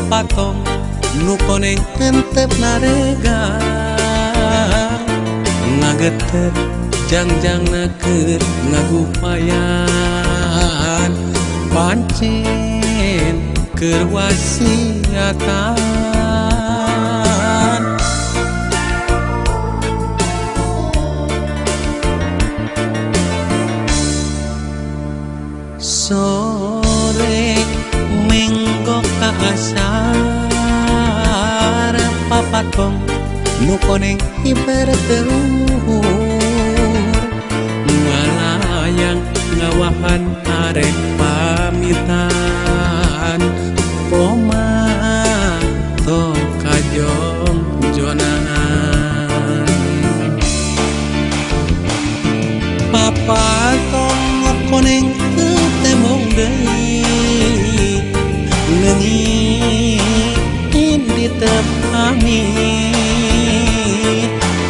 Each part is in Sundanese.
Papatong nu koneng hentep naregang ngageter jangjang keur ngagupayan pancen keur wasiatan. Sore menggok ka asar papatong nu koneng hiber teu luhur ngalayang ngawahan arek pamitan koma tong kajong jonan. Papatong nu koneng teu temong deui leungit indi teu pamit.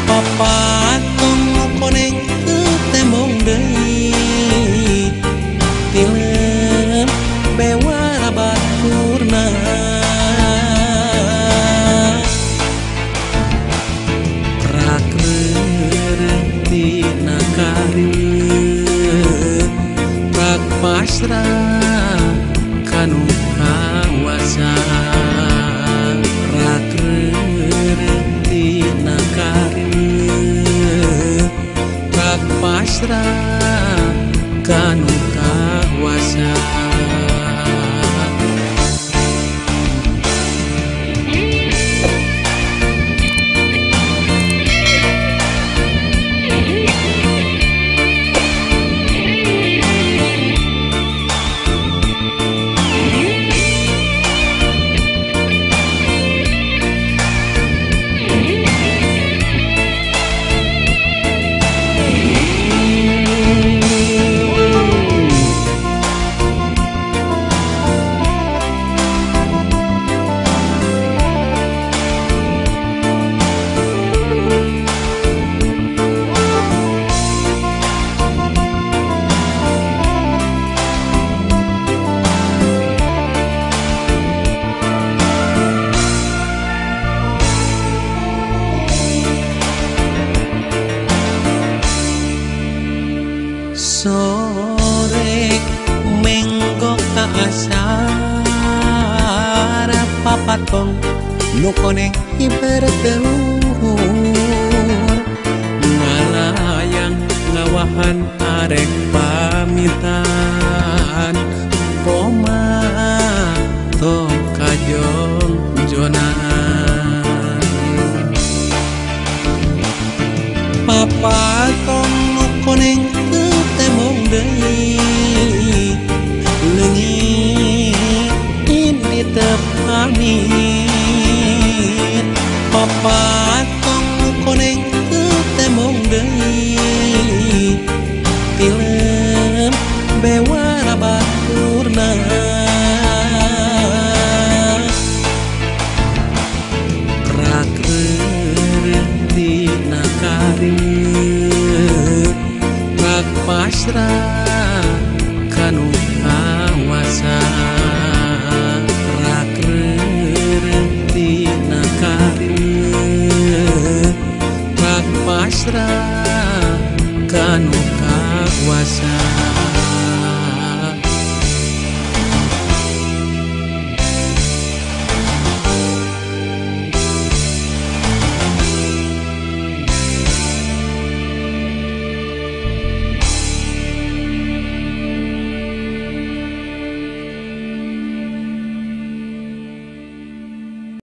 Papatong nu koneng teu temong deui tilem bewara baturna. Prak reureun tina kareut prak pasrah kanu kawasa. Prak reureun tina kareut prak pasrah kanu kawasa. Sore menggok ka asar papatong nu koneng hiber teu luhur ngalayang ngawahan arek pamitan koma tong kajong jonan. Papatong nu koneng teu temong deui leungit indi teu pamit. Papatong